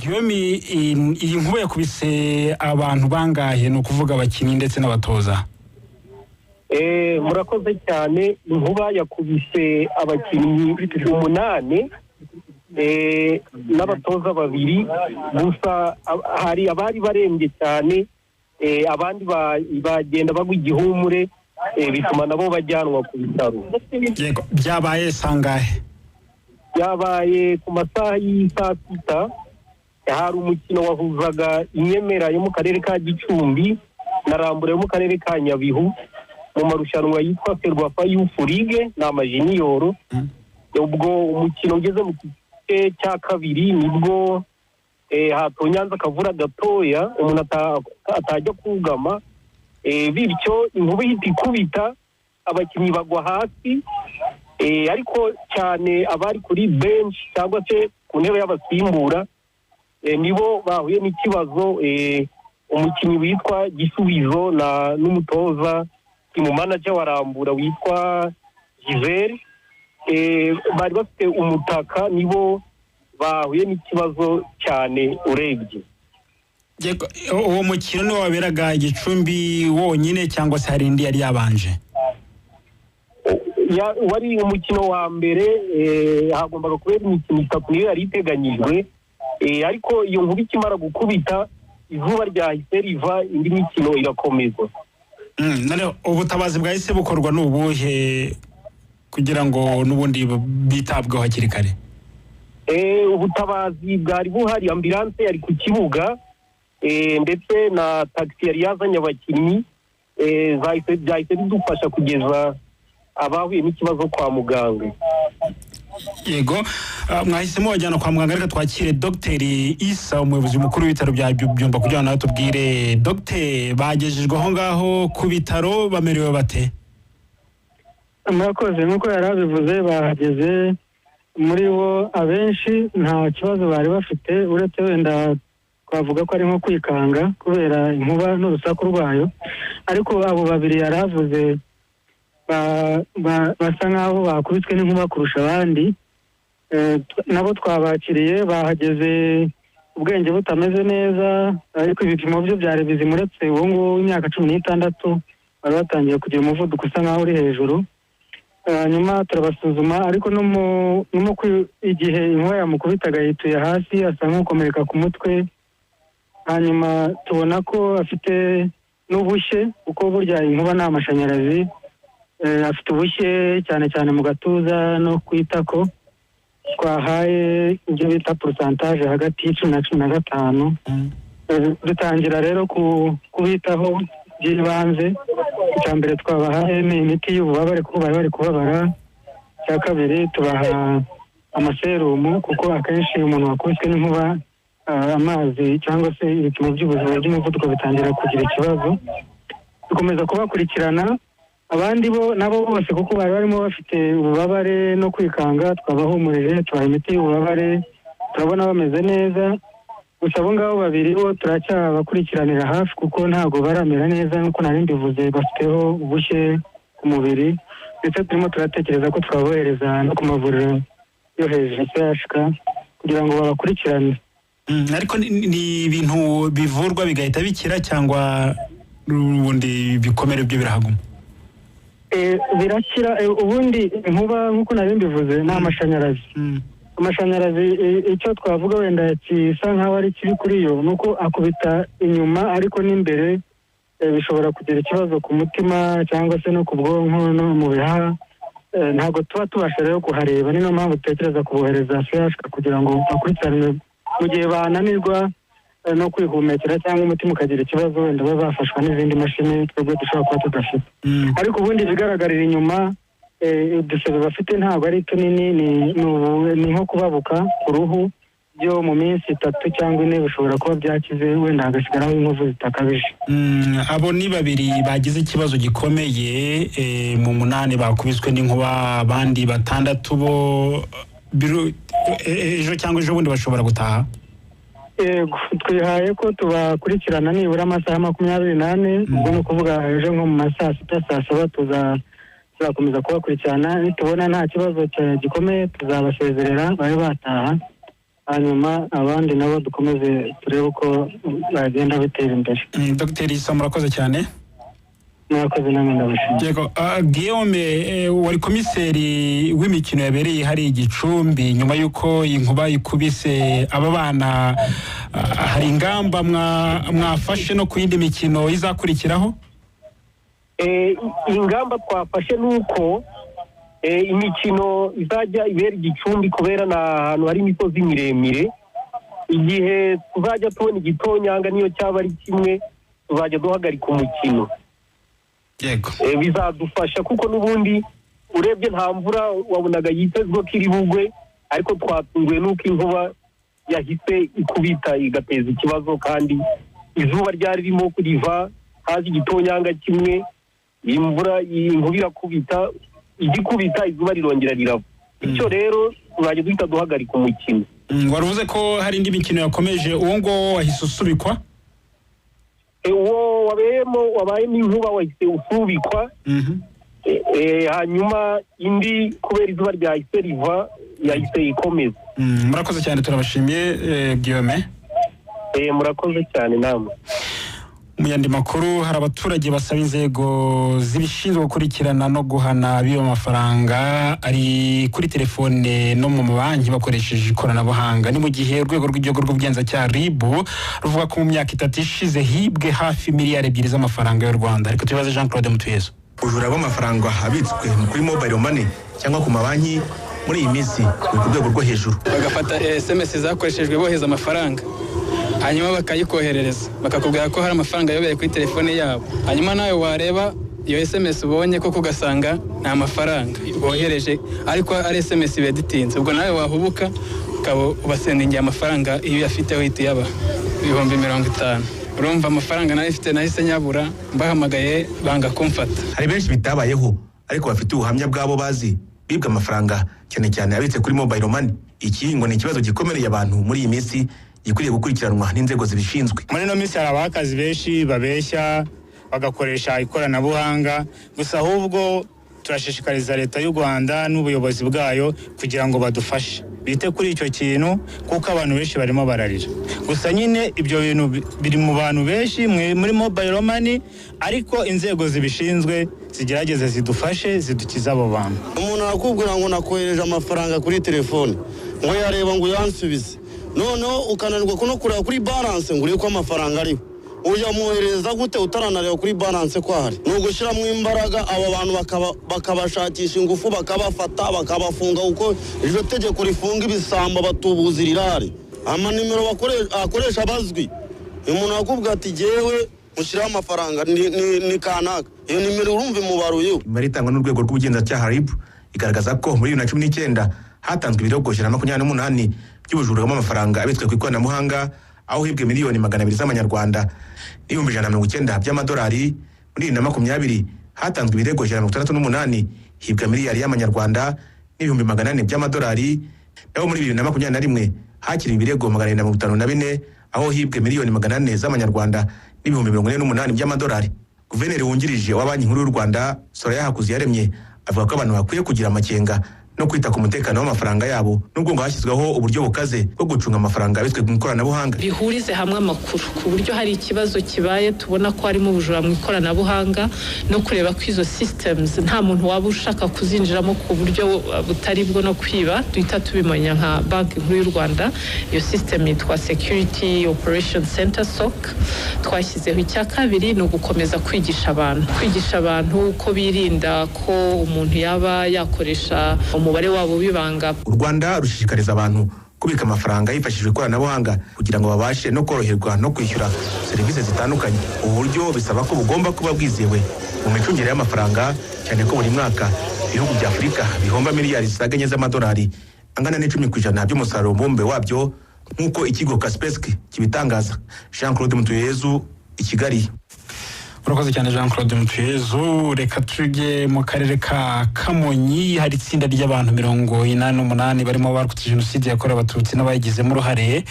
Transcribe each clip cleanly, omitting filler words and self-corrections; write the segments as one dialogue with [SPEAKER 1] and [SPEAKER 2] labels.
[SPEAKER 1] Guillaume, iyi nkuba yakubise abantu bangahe? Ni ukuvuga abakinnyi ndetse n'abatoza.
[SPEAKER 2] Murakoze cyane. Inkuba yakubise abakinnyi 8 n'abatoza 2 gusa. Hari abari barembye cyane, abandi bagenda bagwa igihumure, bituma nabo bajyanwa ku bitaro.
[SPEAKER 1] Yego, byabaye sangahe?
[SPEAKER 2] Byabaye ku masaha y'isaa sita. Hari umukino wahuzaga Inyemera yo mu karere ka Gicumbi na Rambura yo mu karere ka Nyabihu mu marushanwa yitwa Ferwafa Youth League, ni amajiniyoro. Ubwo umukino ugeze mu gice cya kabiri nibwo hatonyanze akavura gatoya umuntu atajya kugama, bityo inkuba ihita ikubita, abakinnyi bagwa hasi, ariko cyane abari kuri bench cyangwa se ku ntebe y'abasimbura nibo bahuye n'ikibazo. Umukinnyi witwa Gisubizo na n'umutoza team manager wa Rambura witwa Gisele, bari bafite umutaka, nibo bahuye n'ikibazo cyane urebye.
[SPEAKER 1] Yego, uwo mukino niwo waberaga Gicumbi wonyine cyangwa se hari indi yari yabanje?
[SPEAKER 2] Wari umukino wa mbere. Hagombaga kubera imikino 3, niyo yari iteganyijwe, ariko iyo nkuba ikimara gukubita izuba ryahise riva, indi mikino irakomeza.
[SPEAKER 1] Noneho ubutabazi bwahise bukorwa ni ubuhe kugira ngo n'ubundi bitabweho hakiri kare?
[SPEAKER 2] Ubutabazi bwari buhari, ambulance yari ku kibuga, ndetse na taxi yari yazanye abakinnyi, byahise bidufasha kugeza abahuye n'ikibazo kwa muganga.
[SPEAKER 1] Yego, mwahisemo bajyana kwa muganga. Reka twakire Dogiteri Isa, umuyobozi mukuru w'ibitaro bya Byumba, kugira ngo nawe tubwire. Dogiteri, bagejejwe aho ngaho ku bitaro bamerewe bate?
[SPEAKER 3] Murakoze. Nk'uko yari abivuze, bahageze, muri bo abenshi nta kibazo bari bafite, uretse wenda twavuga ko ari nko kwikanga kubera inkuba n'urusaku rwayo. Ariko abo babiri yari avuze basa nk'aho bakubiswe n'inkuba kurusha abandi, nabo twabakiriye, bahageze ubwenge butameze neza, ariko ibipimo byo byari bizima, uretse uwo nguwo w'imyaka 16 bari batangiye kugira umuvuduko usa nk'aho uri hejuru. Hanyuma turabasuzuma, ariko no mu igihe inkuba yamukubitaga yituye hasi, asa nk'ukomereka ku mutwe. Hanyuma tubona ko afite n'ubushye, kuko burya inkuba ni amashanyarazi. Afite ubushye cyane cyane mu gatuza no ku itako. Twahaye ibyo bita pourcentage hagati ya 10 na 15. Dutangira rero kubitaho by'ibanze. Icya mbere twabahaye ni imiti y'ububabare kuko bari bari kubabara. Icya kabiri tubaha amaserumu, kuko akenshi umuntu wakubiswe n'inkuba, amazi cyangwa se ibipimo by'ubuzima by'umuvuduko bitangira kugira ikibazo. Dukomeza kubakurikirana. Abandi bo nabo bose, kuko bari barimo bafite ububabare no kwikanga, twabahumurije, tubaha imiti y'ububabare, turabona bameze neza. Gusa abo ngabo babiri bo turacyabakurikiranira hafi, kuko ntabwo baramera neza nk'uko nari mbivuze, bafiteho ubushye ku mubiri, ndetse turimo turatekereza ko twabohereza no ku mavuriro yo hejuru, CHK, kugira ngo babakurikirane.
[SPEAKER 1] Ariko ni ibintu bivurwa bigahita bikira cyangwa n'ubundi ibikomere byo birahaguma?
[SPEAKER 3] Birakira. Ubundi inkuba, nk'uko nari mbivuze, ni amashanyarazi. Amashanyarazi, icyo twavuga wenda gisa nk'aho ari kibi kuri yo ni uko akubita inyuma, ariko n'imbere bishobora kugira ikibazo ku mutima cyangwa se no ku bwonko no mu bihaha. Ntabwo tuba tubasha rero kuhareba, niyo mpamvu dutekereza kubohereza CHK kugira ngo bakurikiranwe mu gihe bananirwa no kwihumekera cyangwa umutima ukagira ikibazo, wenda babe bafashwa n'izindi mashini twebwe dushobora kuba tudafite. Ariko ubundi ibigaragarira inyuma, udusebe bafite ntabwo ari tunini, ni nko kubabuka ku ruhu, byo mu minsi 3 cyangwa 4 bishobora kuba byakize, wenda hagasigaraho inkovu zitakabije.
[SPEAKER 1] Abo ni babiri bagize ikibazo gikomeye mu 8 bakubiswe n'inkuba. Abandi 6 bo ejo cyangwa ejo bundi bashobora gutaha?
[SPEAKER 3] Yego, twihaye ko tubakurikirana nibura amasaha 24, ubwo ni ukuvuga ejo nko mu ma saa 6, saa 7 tuzakomeza kubakurikirana. Nitubona nta kibazo gikomeye tuzabasezerera babe bataha. Hanyuma abandi nabo dukomeze turebe uko bagenda bitera imbere.
[SPEAKER 1] Dr Isa, murakoze cyane.
[SPEAKER 3] Murakoze namwe, ndabashimiye.
[SPEAKER 1] Yego, Guillaume, wari komiseri w'imikino yabereye hari Igicumbi nyuma y'uko inkuba ikubise aba bana, hari ingamba mwafashe no ku yindi mikino izakurikiraho?
[SPEAKER 2] Ingamba twafashe ni uko imikino izajya ibera Igicumbi, kubera ni ahantu hari imisozi miremire, igihe tuzajya tubona igitonyanga, niyo cyaba ari kimwe, tuzajya duhagarika umukino. Bizadufasha kuko n'ubundi urebye nta mvura wabonaga yitezwe ko iri bugwe, ariko twatunguwe n'uko inkuba yahise ikubita igateza ikibazo, kandi izuba ryari ririmo kuriva, haza igitonyanga kimwe, imvura, inkuba irakubita, igikubita izuba rirongera rirava. Bityo rero tuzajya duhita duhagarika umukino.
[SPEAKER 1] Wari uvuze ko hari indi mikino yakomeje, uwo nguwo wahise usubikwa?
[SPEAKER 2] Uwo wabereyemo, wabayemo inkuba, wahise usubikwa. Hanyuma indi, kubera izuba ryahise riva, yahise ikomeza.
[SPEAKER 1] Murakoze cyane, turabashimiye, Guillaume.
[SPEAKER 2] Murakoze cyane namwe.
[SPEAKER 1] Mu yandi makuru, hari abaturage basaba inzego zibishinzwe gukurikirana no guhana abiba amafaranga ari kuri telefone no mu mabanki bakoresheje ikoranabuhanga. Ni mu gihe urwego rw'igihugu rw'ubugenzacyaha RIB ruvuga ko mu myaka 3 ishize hibwe hafi miliyari 2 z'amafaranga y'u Rwanda. Ariko tubibaze Jean Claude Mutuyezo.
[SPEAKER 4] Ubujura bw'amafaranga abitswe kuri mobile money cyangwa ku mabanki muri iyi minsi buri ku rwego rwo hejuru.
[SPEAKER 5] Bagafata SMS zakoreshejwe bohereza amafaranga, hanyuma bakayikoherereza, bakakubwira ko hari amafaranga ayobeye kuri telefone yabo. Hanyuma nawe wareba iyo SMS ubonye koko, ugasanga nta mafaranga bohereje, ariko ari SMS beditinze. Ubwo nawe wahubuka ukaba ubasendingiye amafaranga. Iyo uyafite uhita uyabaha, 50,000. Urumva amafaranga nayo ifite nahise nyabura, mbahamagaye banga kumfata.
[SPEAKER 4] Hari benshi bitabayeho ariko bafite ubuhamya bw'abo bazi bibwa amafaranga, cyane cyane abitse kuri mobile money. Iki ngo ni ikibazo gikomereye abantu muri iyi minsi, gikwiriye gukurikiranwa n'inzego zibishinzwe.
[SPEAKER 6] Muri ino minsi hari abakazi benshi babeshya bagakoresha ikoranabuhanga gusa. Ahubwo turashishikariza Leta y'u Rwanda n'ubuyobozi bwayo kugira ngo badufashe bite kuri icyo kintu, kuko abantu benshi barimo bararira. Gusa nyine ibyo bintu biri mu bantu benshi muri mobile money, ariko inzego zibishinzwe zigerageze zidufashe, zidukize abo bantu.
[SPEAKER 7] Umuntu arakubwira ngo nakohereje amafaranga kuri telefone, ngo yareba, ngo uyansubize, noneho ukananirwa no kureba kuri balance ngo urebe ko amafaranga ariho. Uyamwoherereza gute utaranareba kuri balance ko ahari? Ni ugushyiramo imbaraga, abo bantu bakabashakisha ingufu, bakabafata, bakabafunga, kuko iryo tegeko rifunga ibisambo batubuzi rirahari. Amanimero akoresha bazwi. Umuntu akubwira ati jyewe mushyiraho amafaranga ni kanaka, iyo nimero urumva imubaruyeho.
[SPEAKER 4] Imibare itangwa n'urwego rw'ubugenzacyaha RIB igaragaza ko muri 2019 hatanzwe ibirego 128 by'ubujura bw'amafaranga abitswe ku ikoranabuhanga, aho hibwe miliyoni 200 z'amanyarwanda n'190,000 by'amadolari. Muri 2020 hatanzwe ibirego 168, hibwa miliyari y'amanyarwanda n'400,000 by'amadolari. Naho muri 2021 hakiriwe ibirego 754, aho hibwe miliyoni 400 z'amanyarwanda n'48,000 by'amadolari. Guverineri wungirije wa Banki Nkuru y'u Rwanda, Soraya Hakuziyaremye, avuga ko abantu bakwiye kugira amakenga no kwita ku mutekano w'amafaranga yabo, nubwo ngo hashyizweho uburyo bukaze bwo gucunga amafaranga abitswe mu ikoranabuhanga.
[SPEAKER 8] Bihurize hamwe amakuru ku buryo hari ikibazo kibaye tubona ko harimo ubujura mu ikoranabuhanga, no kureba ko izo systems nta muntu waba ushaka kuzinjiramo ku buryo butari bwo no kwiba, duhita tubimenya nka Banki Nkuru y'u Rwanda. Iyo system yitwa Security Operation Center, SOC, twashyizeho. Icya kabiri ni ugukomeza kwigisha abantu uko birinda ko umuntu yaba yakoresha umubare wabo w'ibanga.
[SPEAKER 4] U Rwanda rushishikariza abantu kubika amafaranga hifashishijwe ikoranabuhanga kugira ngo babashe no koroherwa no kwishyura serivisi zitandukanye. Ubu buryo bisaba ko bugomba kuba bwizewe mu micungire y'amafaranga, cyane ko buri mwaka ibihugu bya Afurika bihomba miliyari zisaga 4 z'amadolari, angana n'10% by'umusaruro mbumbe wabyo, nk'uko ikigo Kaspersky kibitangaza. Jean Claude Mutuyezu, i Kigali.
[SPEAKER 1] Urakoze cyane, Jean Claude Mutuyezu. Reka tujye mu karere ka Kamonyi. Hari itsinda ry'abantu 88 barimo abarokotse Jenoside yakorewe Abatutsi n'abayigizemo uruhare,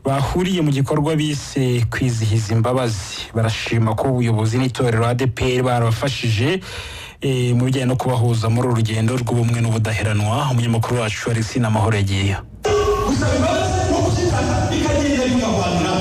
[SPEAKER 1] bahuriye mu gikorwa bise kwizihiza imbabazi. Barashima ko ubuyobozi n'itorero ADEPR barabafashije mu bijyanye no kubahuza muri uru rugendo rw'ubumwe n'ubudaheranwa. Umunyamakuru wacu Alexis Namahoro yagiyeyo.
[SPEAKER 9] Gusaba imbabazi.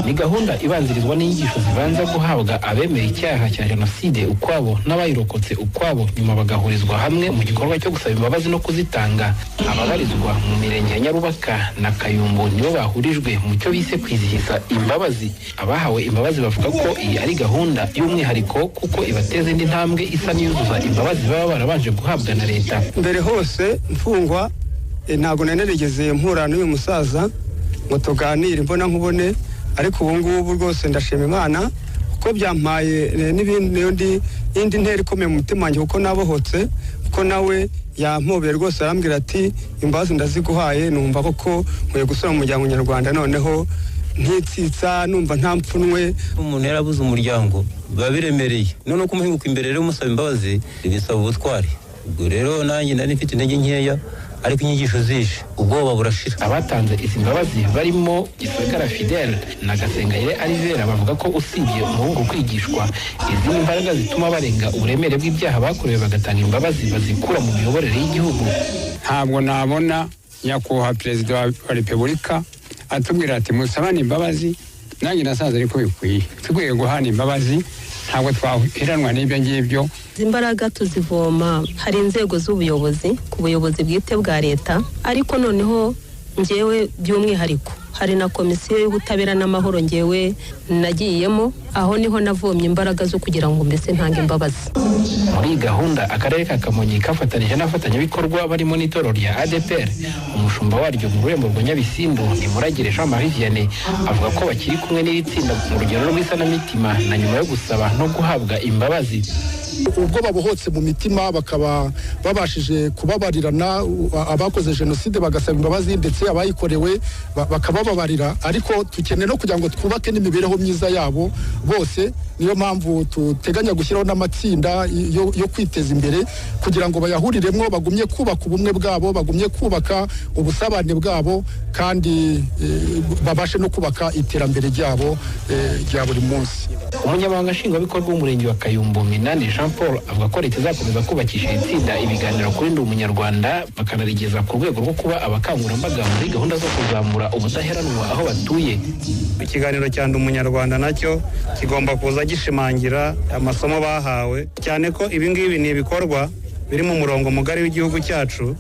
[SPEAKER 9] Ni gahunda ibanzirizwa n'inyigisho zibanza guhabwa abemera icyaha cya jenoside ukwabo n'abayirokotse ukwabo, nyuma bagahurizwa hamwe mu gikorwa cyo gusaba imbabazi no kuzitanga. Ababarizwa mu mirenge ya Nyarubaka na Kayumbu nibo bahurijwe mu cyo bise kwizihiza imbabazi. Abahawe imbabazi bavuga ko iyi ari gahunda y'umwihariko kuko ibateza indi ntambwe isa n'iyuzuza imbabazi baba barabanje guhabwa na leta.
[SPEAKER 10] Mbere hose mfungwa ntabwo nari narigeze mpura n'uyu musaza ngo tuganire mbona nkubone, ariko ubu ngubu rwose ndashima Imana kuko byampaye n'indi ntera ikomeye mu mutima wanjye, kuko nabohotse, kuko nawe yampobeye rwose arambwira ati imbabazi ndaziguhaye. Numva koko nkwiye gusubira mu muryango nyarwanda noneho ntitsitsa, numva nta mpfunwe.
[SPEAKER 11] Umuntu yarabuze umuryango biba biremereye, noneho kumuhinguka imbere rero umusaba imbabazi bisaba ubutwari. Ubwo rero nanjye nari mfite intege nkeya, ariko inyigisho zije ubwoba burashira.
[SPEAKER 9] Abatanze izi mbabazi barimo Gisagara Fidel na Gasengayire Alivera bavuga ko usibye umuhungu kwigishwa izindi mbaraga zituma barenga uburemere bw'ibyaha bakorewe bagatanga imbabazi bazikura mu miyoborere y'igihugu.
[SPEAKER 12] Ntabwo nabona nyakubahwa perezida wa repubulika atubwira ati musabane imbabazi, nanjye nasanze ariko bikwiye, tukwiye guhana imbabazi, ntabwo twaheranwa n'ibyo ngibyo.
[SPEAKER 13] Imbaraga tuzivoma, hari inzego z'ubuyobozi ku buyobozi bwite bwa leta, ariko noneho ngewe by'umwihariko hari na komisiyo y'ubutabera n'amahoro ngewe nagiyemo, aho niho navomye imbaraga zo kugira ngo mbese ntange imbabazi.
[SPEAKER 9] Muri iyi gahunda akarere ka Kamonyi kafatanije n'abafatanyabikorwa barimo n'itorero rya ADPR. Umushumba waryo mu rurembo rwa Nyabisindu Nimuragire Jean Marie Vianney avuga ko bakiri kumwe n'iri tsinda mu rugendo rw'isanamitima na nyuma yo gusaba no guhabwa imbabazi.
[SPEAKER 14] Ubwo babohotse mu mitima bakaba babashije kubabarirana, abakoze jenoside bagasaba imbabazi ndetse abayikorewe bakabababarira, ariko tukeneye no kugira ngo twubake n'imibereho myiza yabo bose. Niyo mpamvu tuteganya gushyiraho n'amatsinda yo kwiteza imbere kugira ngo bayahuriremo, bagumye kubaka ubumwe bwabo, bagumye kubaka ubusabane bwabo, kandi babashe no kubaka iterambere ryabo rya buri munsi.
[SPEAKER 9] Umunyamabanga nshingwabikorwa w'umurenge wa Kayumbu Minani Jean Paul avuga ko leta izakomeza kubakisha itsinda ibiganiro kuri Ndi Umunyarwanda, bakanarigeza ku rwego rwo kuba abakangurambaga muri gahunda zo kuzamura ubudaheranwa aho batuye.
[SPEAKER 15] Ikiganiro cya Ndi Umunyarwanda nacyo kigomba kuza gishimangira amasomo bahawe, cyane ko ibi ngibi ni ibikorwa biri mu murongo mugari w'igihugu cyacu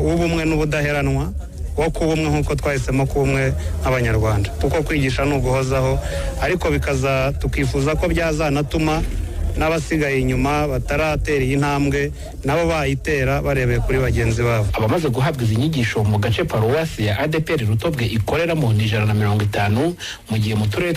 [SPEAKER 15] w'ubumwe n'ubudaheranwa, wo kuba umwe nk'uko twahisemo kuba umwe nk'Abanyarwanda, kuko kwigisha ni uguhozaho, ariko bikaza tukifuza ko byazanatuma n'abasigaye inyuma bataratera iyi ntambwe nabo bayitera barebeye kuri bagenzi babo.
[SPEAKER 9] Abamaze guhabwa izi nyigisho mu gace paruwasi ya ADPR Rutobwe ikoreramo ni 150, mu gihe mu turere